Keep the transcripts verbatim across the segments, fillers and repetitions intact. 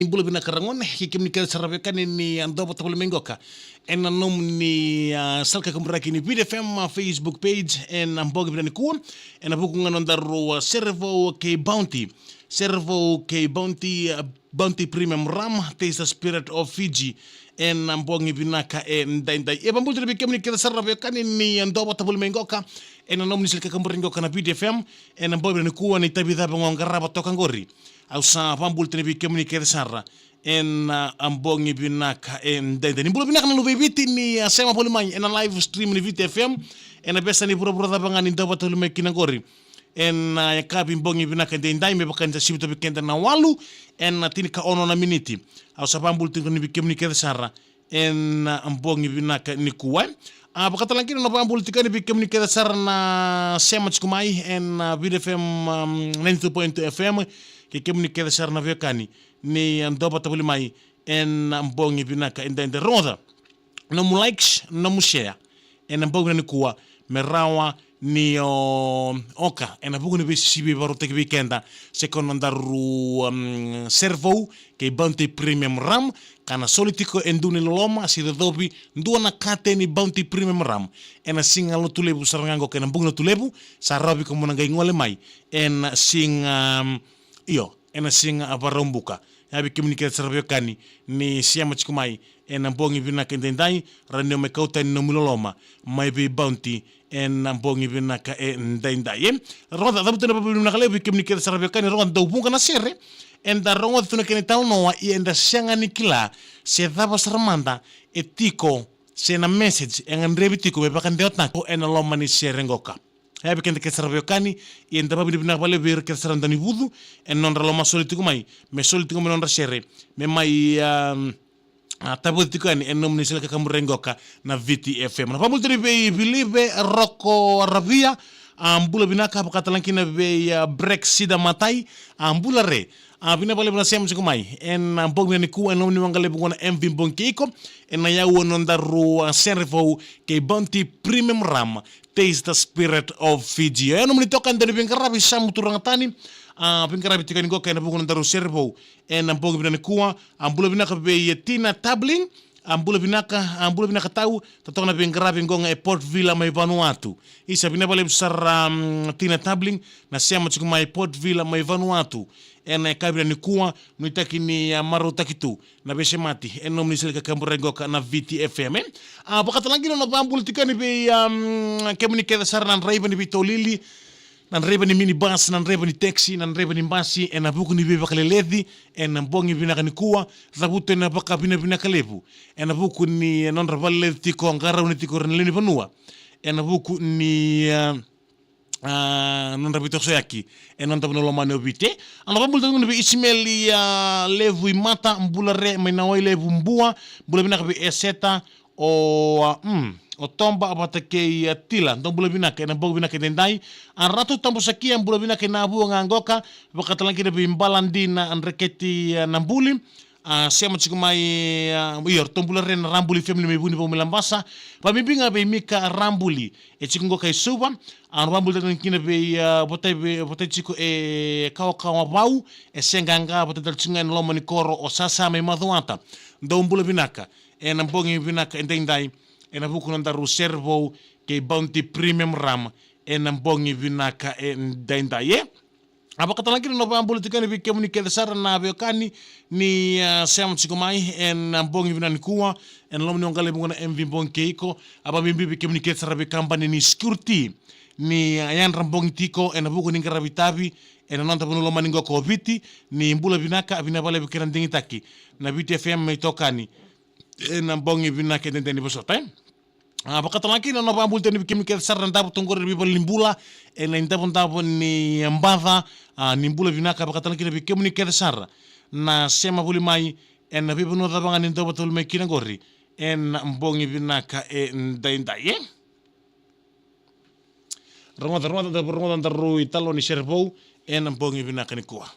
Ni bula vinaka ragone, kei kemuni kece sara veiwekani ni a dua vata voli mai qoka ena nomuni a sala kaburaki ni Viti F M a Facebook page ena bogi vinaka nikua. Ena vuku ga nodaru a sere vou kei Bounty, sere vou kei Bounty, a Bounty Premium Rum, Taste the Spirit of Fiji. Ena bogi vinaka edaidai. E vabula tale vei kemuni kece sara veiwekani ni a dua vata voli mai qoka ena nomuni sala kaburaki qoka na Viti F M. Ena bogi vinaka nikua, ni tavi cava ga o qarava toka qori, au sa vabula tale vei kemuni kece sara ena a bogi vinaka edaidai. Ni bula vinaka na luve i Viti ni a sema voli mai ena live stream ni Viti F M ena veiyasana ni vuravura cava ga ni dua vata voli mai kina qori. Ena a yakavi bogi vinaka edaidai, me vaka ni sa sivi toka vei keda na walu ena tinikaono na miniti. Au sa vabula tale vei kemuni kece sara ena a bogi vinaka nikua. A vaka tale ga kina na vabula tiko yani vei kemuni kece sara na sema tiko mai ena Viti F M, um, ninety-two point two F M, kei kemuni kece sara na veiwekani ni a dua vata voli mai ena bogi vinaka edaidai. Rogoca nomu likes, nomu share ena bogi vinaka nikua, me rawa ni o oka ena vuku ni veisisivi e vakarautaki vei keda, se ko nodaru, um, sere vou kei Bounty Premium Rum, ka na soli tiko e dua na iloloma se icocovi dua na kateni Bounty Premium Rum ena siga Lotulevu sara ga qoka, ena bogi Lotulevu, sa rawa vei kemuni na qai gole mai ena siga, um, io, ena siga a Vakaraubuka. Ya vei kemuni kece sara veiwekani ni sema tiko mai ena bogi vinaka edaidai, rawa ni o mai kau tani nomu iloloma mai vei Bounty ena bogi vinaka edaidai, e. Rogoca, cavuta na vakanuinui vinaka levu vei kemuni kece sara veiwekani. Rogoca, dau vuqa na sere eda rogoca tu na kena italanoa, ia eda sega ni kila se cava sara mada e tiko, se na message e gadrevi tiko me vakadewataki ena loma ni sere qoka. Ya vei keda kece sara veiwekani, ia eda vakavinavinaka vakalevu vei ira kece sara na daunivucu ena nodra lomasoli tiko mai, me soli tiko mai nodra sere, me mai, um, a, tavoci tiko yani ena nomuni sala kaburaki qoka na Viti F M. Na vabula tale vei Vilive Roko Ravia, a, bula vinaka. Vaka tale ga kina vei, a, Brexida Matai, a, bula re. A, vinaka vakalevu na sema tiko mai ena bogi vinaka nikua ena nomuni waqa levu qo na M V Bogi kei Iko, ena yaua nodaru, a, sere vou kei Bounty Premium Rum, Taste the Spirit of Fiji. E nomuni toka e dau ni veiqaravi, Samu Turagatani, a, veiqaravi tiko yani qoka ena vuku nodaru sere vou ena bogi vinaka nikua. A, bula vinaka vei Tina Tabling, a, bula vinaka, a, bula vinaka tau, totoka na veiqaravi qo ga e Port Vila mai Vanuatu. Isa, vinaka vakalevu sara, um, Tina Tabling, na sema tiko mai Port Vila mai Vanuatu ena yakavi vinaka nikua, nuitaki ni a marautaki tu na veisemati ena nomuni sala kaburaki qoka na Viti F M, e. A, vaka tale ga kina na vabula tiko yani vei, um, kemuni kece sara na draiva ni veitolili, na draiva ni minibus, na draiva ni taxi, na draiva ni basi, ena vuku ni veivakaleleci ena bogi vinaka nikua. Cavuta na vakavinavinaka levu ena vuku ni nodra vakaleleci tiko, qarauni tiko ira na lewe ni vanua ena vuku ni, a, a, nodra veitosoyaki ena noda vanua lomani o Viti. A, na vabula tale ga kina vei Isimeli, a, Levu i Mata, bula re mai na Wailevu Bua, bula vinaka vei Eseta, o, a, mm, o Toba vata kei, a, Tila, dou bula vinaka ena bogi vinaka edaidai. A, Ratu Tabusakia, bula vinaka ena vua ga qoka. Vaka tale ga kina vei Baladina Dreketi, a, Nabuli, a, sema tiko mai, a, io, ratou bula re na Rabuli family mai Vunivau mai Labasa. Vakabibi ga vei Mika Rabuli, e tiko qoka i Suva. A, na vabula tale ga kina vei, a, votai vei, votai tiko e Kawakawavau, e se qaqa, votai tale tiko ga ena loma ni koro o Sasa mai Macuata. Dou bula vinaka ena bogi vinaka edaidai ena vuku nodaru sere vou kei Bounty Premium Rum ena bogi vinaka edaidai, e. A, vaka tale ga kina na vabula tiko yani vei kemuni kece sara na veiwekani ni, a, sema tiko mai ena bogi vinaka nikua ena loma ni waqa levu qo na M V Bogi kei Iko. A, vakabibi vei kemuni kece sara veikabani ni security ni, a, yadra bogi tiko ena vuku ni qaravi tavi ena noda vanua lomani qoka o Viti. Ni bula vinaka, a, vinaka vakalevu kei na digitaki na Viti F M me itokani ena bogi vinaka edaidai ni vosota, e. A, vaka tale ga kina na vabula tale yani vei kemuni kece sara na davo toka qori ena veivalenibula ena idavodavo ni Baca. A, ni bula vinaka. Vaka tale ga kina vei kemuni kece sara na sema voli mai ena veivanua cava ga ni dau vata voli mai kina qori ena bogi vinaka edaidai, e. Rogoca, rogoca, rogoca nodaru italanoa ni sere vou ena bogi vinaka nikua.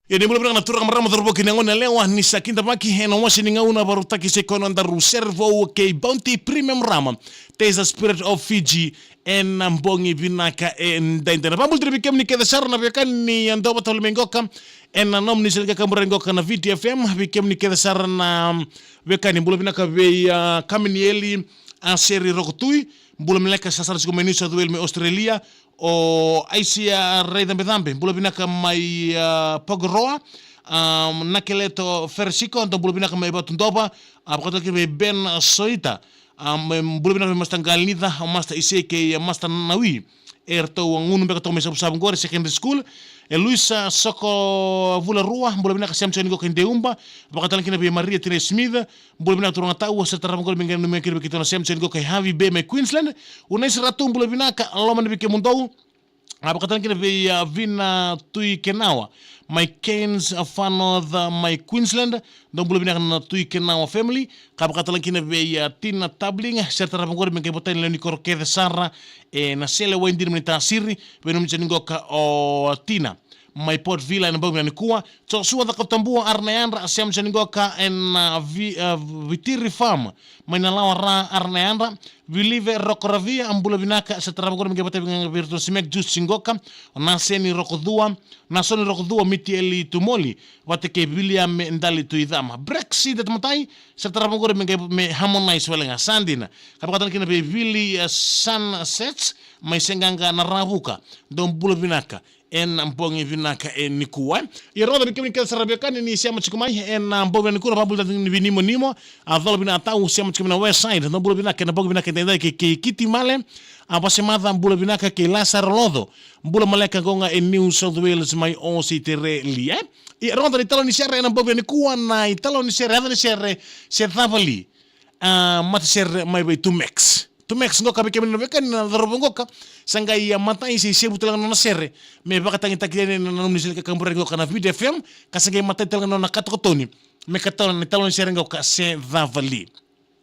Ia ni bula vinaka na turaga, marama, cauravou kei na goneyalewa, ni sa kidavaki ena wase ni gauna vakarautaki se koya na nodaru sere vou kei Bounty Premium Rum. Taste the spirit of Fiji. Ena bogi vinaka edaidai, na vakabula tale vei kemuni kece sara na veiwekani ni a dau vata tale mai qoka ena nomuni sere ni kakaburaki qoka na V T F M. Vei kemuni kece sara na veiwekani, bula vinaka vei, a, Kaminieli, a, Seri Rokotui, bula maleka. Sa sara tiko mai New South Wales mai Australia. O Aisia Raicabecabe, bula vinaka mai, a, Pagoa. A, Nakeleto Feresiko, dou bula vinaka mai Vatudova. A, vakatale kina vei Ben Soita. A, mai bula vinaka vei Master Galnica, o Master Ise kei, a, Master Nawi. E ratou a gunu beka toka mai Savusavu qori secondary school. E Luisa Soko Vularua, bula vinaka, sema tiko yani qoka i Deuba. Vakatale kina vei Maria Tina Smith, bula vinaka turaga tau, sa tarava qori me qai nanumi kina vei keitou na sema tiko yani qoka i Hervey Bay mai Queensland. Unaisi Ratu, bula vinaka, lomani vei kemudou. A, vakatale kina vei, a, Vina Tui Kenawa mai Cairns, a, Far North, a, mai Queensland. Dou bula vinaka na Tui Kenawa family. Ka vakatale kina vei, a, Tina Tabling, sa tarava qori me qai vata yani na lewe ni koro kece sara, e, na sele waidina mai Tasiri. Vei nomuni tiko yani qoka o Tina mai Port Vila ena bogi vinaka nikua. Joshua Cakatabua, Ara na yadra, a sema tiko yani qoka ena, a, Vi-, a, Vitiri Farm mai Nalawa Ra, Ara na yadra. Vilive Rokoravia, a, bula vinaka, sa tarava qori me qai vata yani vei iratou na Simek Juice qoka. O Naseni Rokocua, Nasoni Rokocua, Mitieli Tumoli, vata kei Viliame Dali Tuicama. Brexit e tamatai, sa tarava qori me qai me harmonize wale ga, sa dina. Ka vakatale kina vei Vili, e, Sunsets mai Seqaqa na Ravuka. Dou bula vinaka ena bogi vinaka e nikua. Ia rogoca vei kemuni kece sara veiwekani ni sema tiko mai ena bogi vinaka nikua, na vakabula tale ni vinimonimo, a, Cola Vinatau, sema tiko mai na West Side. Dou bula vinaka ena bogi vinaka edaidai kei, kei Kiti Male, a, Vasemaca, bula vinaka, kei Lasaro Loco, bula maleka, qoqa e New South Wales mai Ositerelia. Ia rogoca na italanoa ni sere ena bogi vinaka nikua, na italanoa ni sere, yaca ni sere, Se Cava Li. A, matasere mai vei Tumex. Tumex qoka vei kemuni na veiwekani na cauravou qoka. Sa qai, a, matai se isevu tale ga na nona sere me vakatagitaki yani ena nomuni sere ni kakaburaki qoka na V T F M. Ka sa qai matai tale ga na nona katokatoni me katona na italanoa ni sere qoka Se Cava Li.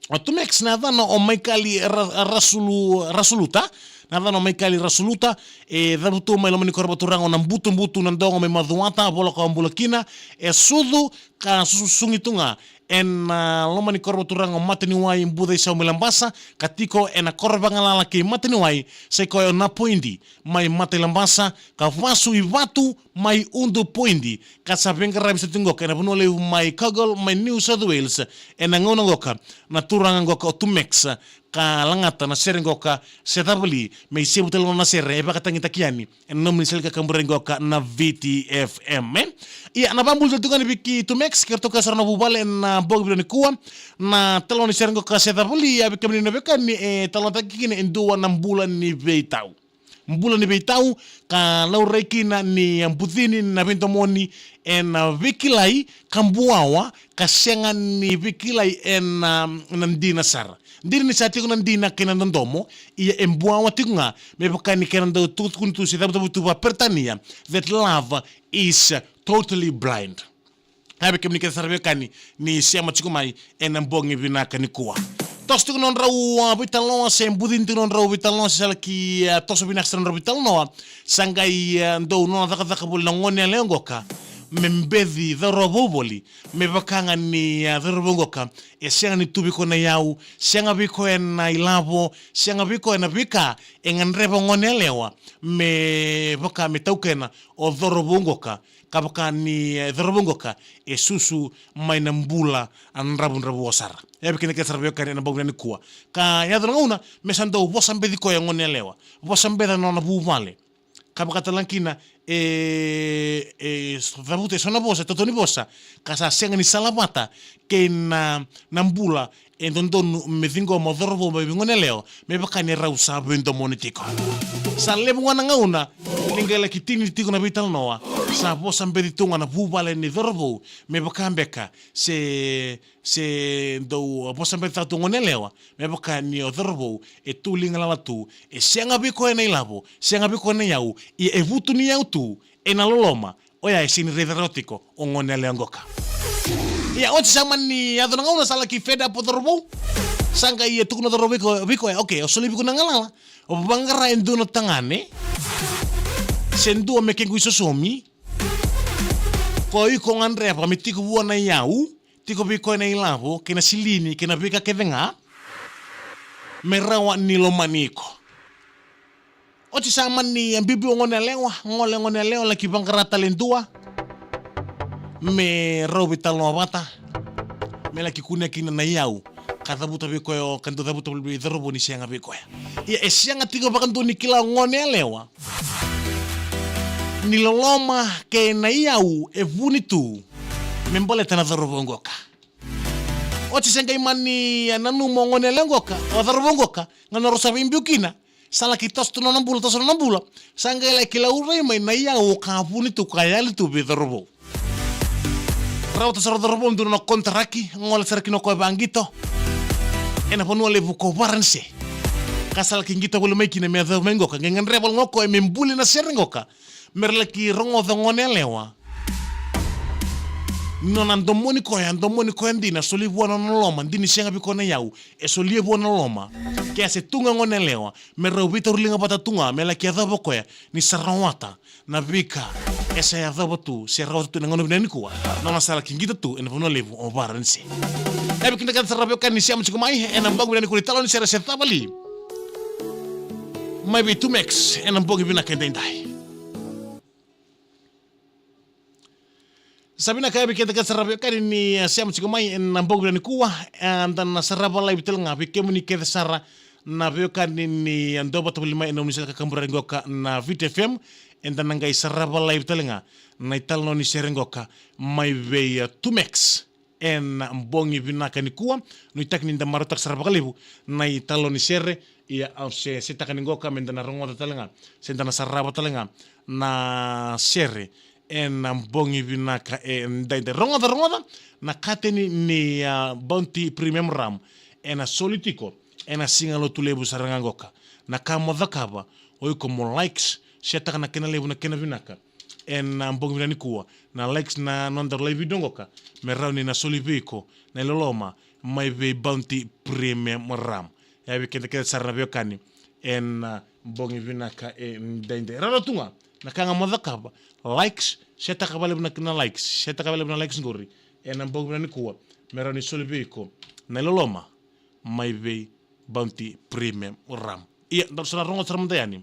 O Tumex na yacana o Maikali Ra-, Rasulu-, Rasuluta. Na yacana o Maikali Rasuluta, e cavutu mai loma ni koro vakaturaga o Nabutubutu Nadogo mai Macuata, Volokobula kina. E sucu ka susugi tu ga ena, a, loma ni koro vakaturaga o Mataniwai, Bucaisau mai Labasa, ka tiko ena koro vagalala kei Mataniwai, sa i koya o Napoidi mai Matailabasa, ka vasu i Vatu mai Udupoidi, ka sa veiqaravi sa tiko qoka ena Vanua Levu mai Kogul mai New South Wales. Ena gauna qoka na turaga qoka o Tumex ka lagata na sere qoka Se Cava Li me isevu tale na nona sere e vakatagitaki yani ena nomuni sere ni kakaburaki qoka na V T F M, e. Ia na vakabula tale tu ga yani vei kei Tumex kei ratou kece sara na vuvale ena bogi vinaka nikua. Na italanoa ni sere qoka Se Cava Li, ia vei kemuni na veiwekani, e talanoataki kina e dua na bula ni veitau. Bula ni veitau ka laurai kina ni a bucini na veidomoni ena veikilai ka buawa ka sega ni veikilai ena, na dina sara. Dina ni sa tiko na dina kei na dodomo, ia e buawa tiko ga me vaka ni kena dau tukutukuni tu se cavucavuti tu vakaperitania, that love is totally blind. Ia vei kemuni kece sara veiwekani ni sema tiko mai ena bogi vinaka nikua. Toso tiko nodrau, a, veitalanoa se bucini tiko nodrau veitalanoa se sa laki, a, toso vinaka sara nodrau veitalanoa. Sa qai, a, dau nona cakacaka voli na goneyalewa qoka me beci cauravou voli, me vaka ga ni, a, cauravou qoka e sega ni tu vei koya na iyau, sega vei koya na ilavo, sega vei koya na veika e gadreva goneyalewa me vaka me taukena o cauravou qoka. Ka vaka ni, e, cauravou qoka e susu mai na bula a dravudravua sara. Ia vei keda kece sara veiwekani ena bogi nikua, ka yaco na gauna me sa dau vosa beci koya goneyalewa, vosa beci na nona vuvale. Ka vakatalega kina e, e cavuta eso na vosa, e toto ni vosa, ka sa sega ni salavata kei na, na bula e dodonu me ciqoma o cauravou mai vei goneyalewa, me vaka ni rau sa veidomoni tiko. Sa levu ga na gauna ni qai laki tini tiko na veitalanoa, sa vosa beci tu ga na vuvale ni cauravou, me vaka beka se, se dau vosa beci tu goneyalewa, me vaka ni o cauravou e tu liga lala tu, e sega vei koya na ilavo, sega vei koya na iyau, ia e vutuniyau tu ena loloma. Oya e sega ni raica rawa tiko o goneyalewa qoka. Ia oti sa mani yaco na gauna sa laki fed up o cauravou. Sa qai ia tukuna o cauravou vei koya, vei koya, okay, au soli vei iko na galala, vaqara e dua na tagane se dua me kequ isosomi. O iko gadreva me tiko vua na iyau, tiko vei koya na ilavo kei na silini kei na veika kece ga me rawa ni lomani iko. Oti sa mani biubiu o goneyalewa, gole o goneyalewa, laki vaqara tale e dua me rau veitalanoa vata, me laki kunea kina na iyau ka cavuta vei koya, o ka dau cavuta vei cauravou ni sega vei koya. Ia e sega tiko vakadua ni kila o goneyalewa ni loloma kei na iyau e vuni tu me baleta na cauravou qoka. Oti se qai mani nanuma o goneyalewa qoka, o cauravou qoka, ga na rau sa veibiu kina. Sa laki toso tu na nona bula, toso na nona bula. Sa qai laki laurai mai na iyau ka vuni tu, ka yali tu vei cauravou. Rawata sara o cauravou dua na nona konitaraki, gole sara kina o koya vaqito ena vanua levu ko Varanise. Ka sa laki qito voli mai kina me yacova mai qoka, qai gadreva voli ga o koya me buli na sere qoka, me ra laki rogoca o goneyalewa ni nona domoni koya, domoni koya dina, solia vua na nona loloma, dina ni sega vei koya na iyau, e solia vua na loloma. Ke a se tu ga o goneyalewa, me rau veitauriliga vata tu ga, me laki yacova o koya ni sa rawata na veika e sa yacova tu, se rawata tu ena gauna vinaka nikua, na nona sa laki qito tu ena vanua levu o Varanise. E vei keda kece sara na veiwekani ni sema tiko mai ena bogi vinaka nikua ni talanoa ni sere, se cava li mai vei Tumex ena bogi vinaka edaidai. Sa vinaka, e vei keda kece sara na veiwekani ni, eh, sema tiko mai ena bogi vinaka nikua, eh, eda na sarava live tale ga vei kemuni kece sara na veiwekani ni, eh, duavata voli mai ena nomuni sala kakaburaki qoka na Viti F M, eda na qai sarava live tale ga na italanoa ni sere qoka mai vei, eh, Tumex ena bogi vinaka nikua. Nuitaki ni da marautaka sara vakalevu na italanoa ni sere, ia au se, setaka ni qoka me da na rogoca tale ga, se da na sarava tale ga na sere ena bogi vinaka edaidai. Rogoca, rogoca na kateni ni, ah, Bounty Premium Rum ena soli tiko ena siga Lotulevu sara ga qoka. Na ka mo cakava, o iko mo likes, setaka na kena levu, na kena vinaka ena bogi vinaka nikua. Na likes na noda live video qoka me rawa ni na soli vei iko na iloloma mai vei Bounty Premium Rum. E vei keda kece sara na veiwekani ena bogi vinaka edaidai. Rauta tu ga na ka ga mo cakava, likes, setaka vakalevu na, na likes, setaka vakalevu na likes qori ena bogi vinaka nikua me rawa ni soli vei iko na iloloma mai vei Bounty Premium Rum. Ia, da sa na rogoca sara mada yani.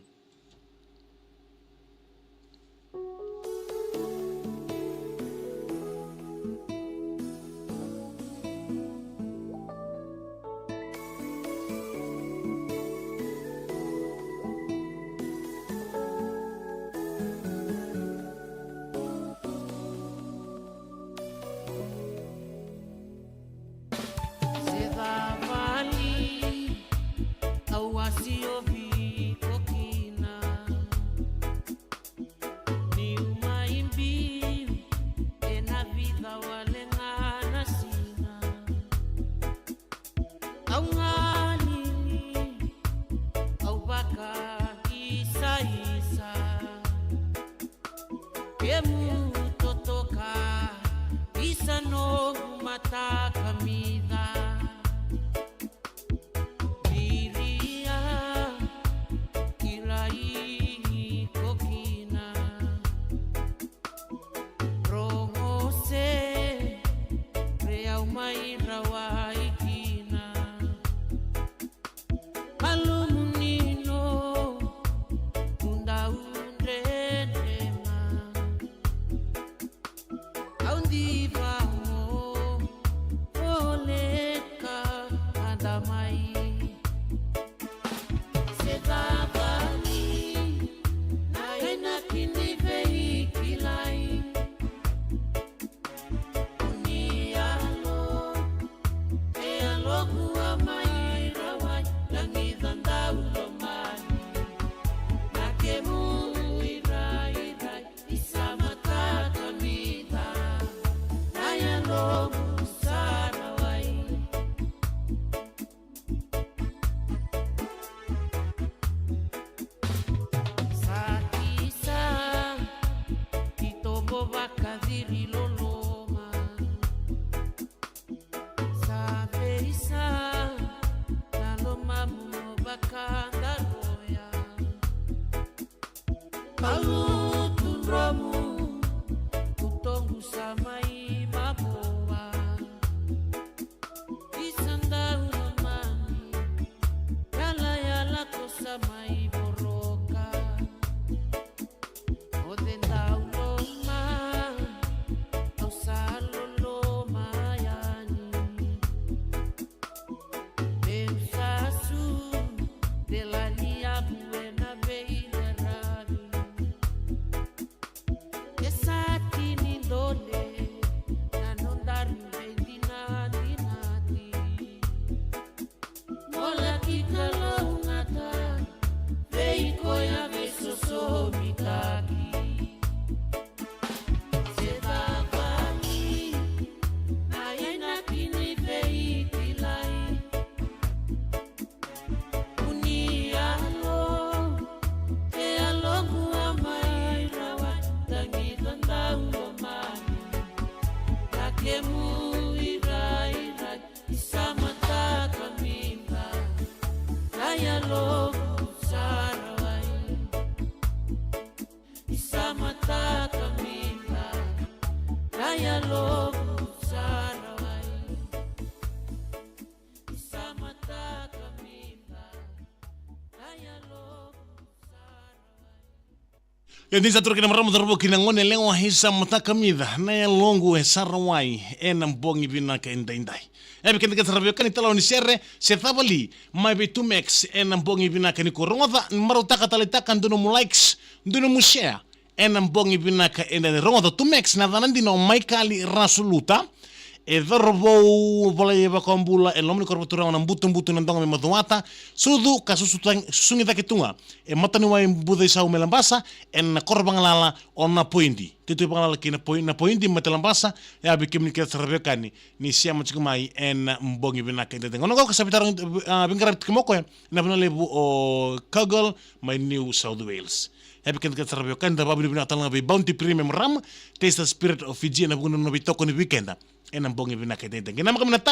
Se cava li au a sio vei iko kina? Niu mai biu ena vica wale ga na siga, au galili, au vakaisai. Kemu totoka, isa noqu mata kamica. Viria, kilai iko kina. Rogo se, re au mai rawai kina. Malumu ni noqu dau dredrema. Au diva mo voleka mada mai. Se cava li na inaki ni veikilai? Ni yalo, e yaloqu a mai rawai, lagi ca dau lomani. Na kemu irairai, isa mata kamica, na yaloqu sa rawai. Sa kisa, itovo vakaciri loloma. Sa veisa na lomamu mo vakadaroya. Malutu dromu, utoqu sa E dina sa turaga kei na marama, cauravou kei na goneyalewa, isa mataka mica na yaloqu e Sarawai ena bogi vinaka edaidai. E vei keda kece sara vei keda ni talanoa ni sere se cava li mai vei Tumex ena bogi vinaka nikua. Rogoca, marautaka, taleitaka, dua nomu likes, dua nomu share ena bogi vinaka edaidai. Rogoca, Tumex na yacana dina o Maikali Rasuluta. E cauravou volai vakabula e loma ni koro vakaturaga o Nabutubutu, Nadroga mai Macuata, sucu ka susu tag-, susugi cake tu ga e mataniwai Bucaisau mai Labasa, ena koro vagalala o Napoidi. Tiko vagalala kei Napoi-, Napoidi mai Labasa. E vei kemuni kece sara vei keda ni sema tiko mai ena bogi vinaka edaidai. Gauna qo ka sa veitaro, a, veiqaravi tiko mai o koya na vanua levu o Cowgirl mai New South Wales. E vei keda kece sara vei keda, vakavinavinaka tale ga vei Bounty Premium Rum, Taste the Spirit of Fiji, ena vuku ni nona veitokoni vei keda ena bogi vinaka edaidai. Qai namaka mai na taro